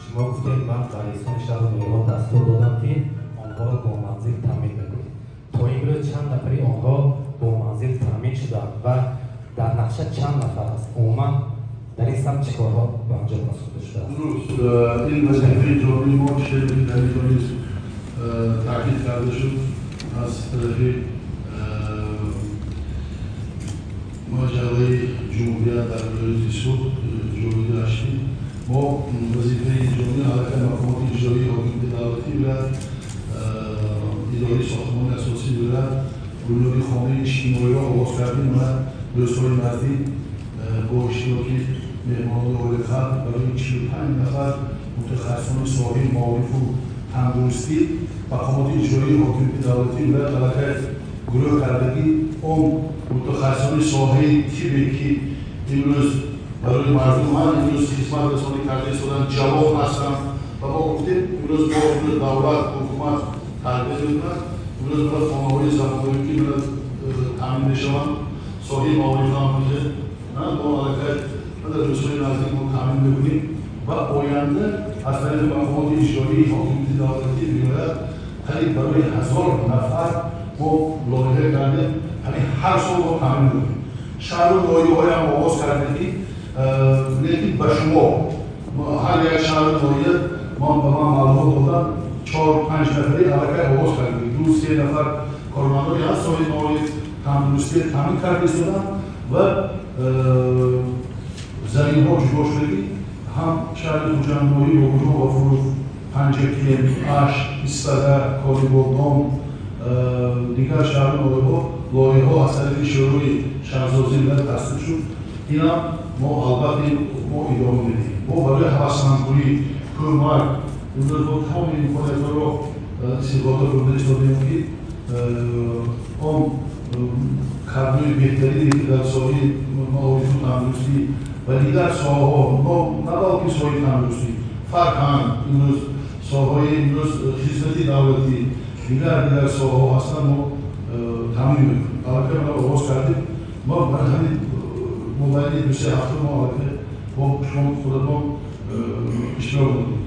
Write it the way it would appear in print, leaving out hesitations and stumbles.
Шумо гуфтед, ман ба раисони шаҳру ноҳияҳо дастур додам, ки онҳоро бо манзил таъмин мекунед. То имрӯз чанд нафари онҳо бо манзил таъмин шуданд ва дар нақша чанд нафар аст? Умуман дар ин самт чӣ корҳо ба анҷом расонда шудааст? Дуруст, ин вазифаи ҷонии мо шеъре ки дар инҷо низ таъкид карда шуд аз тарафи маҷаллаи Ҷумҳурият дар вилояти Суғд ҷовида Рашид, мо вазифаи ҷонии аллакай мақомоти иҷроии ҳокимияти давлатии вилоят, идораи сохтмони асосии вилоят бунёди хонаи иҷтимоиро оғоз кардем ва рӯзҳои наздик бо иштироки меҳмонони олиқадр барои 45 нафар мутахассисони соҳаи маорифу тандурустӣ мақомоти иҷроии ҳокимияти давлатии вилоят аллакай гурӯҳ кардагӣ он мутахассисони соҳаи тибе ки имрӯз барои мардум ҳам имрӯз хизматрасонӣ карда истодан, ҷавон ҳастанд ва мо гуфтем, имрӯз мо имрӯз давлат, ҳукумат тарбия мекунад. Имрӯз бояд хонаҳои замонавӣ ки таъмин мешаванд, соҳаи маориф ҳам мо аллакай дар рӯзҳои наздик мо таъмин мекунем ва оянда аз тариқи мақомоти иҷроии ҳокимияти давлатии вилоят қариб барои 1000 нафар мо лоиҳа кардем, ҳамин ҳар сол мо таъмин мекунем. Шаҳру ноҳияҳоям оғоз кардем, ки лекин ба шумо ҳар як шаҳру ноҳия ба ман маълумот доданд, 4-5 нафари аллакай оғоз кардем, 2-3 нафар кормандони аз соҳаи маориф, тандурустӣ таъмин карда истоданд ва заминҳо ҷудо шудагӣ ҳам шаҳри Хуҷанд, ноҳияи Бобоҷон Ғафуров, Панҷакент, Ашт, Исфара, Конибодом, дигар шаҳру ноҳияҳо лоиҳаҳо аз тарафи Шӯрои шаҳрсозии вилоят тасдиқ шуд. Инам мо албатта мо идома медиҳем. Мо барои ҳавасмандкунӣ, кӯмак имрӯз мо тамоми имкониятҳоро истифода бурда истодем, ки он кадрҳои беҳтарине ки дар соҳаи маорифу тандурустӣ ва дигар соҳаҳо, на балки соҳаи тандурустӣ, фарҳанг, имрӯз соҳаҳои имрӯз хизмати давлатӣ, дигар соҳаҳо ҳастанд, мо таъмин мекунем. Аллакай мо оғоз кардем. Мо барои ҳамин мобайни 2-3 ҳафта мо аллакай бо шумо худатон иштирок додем.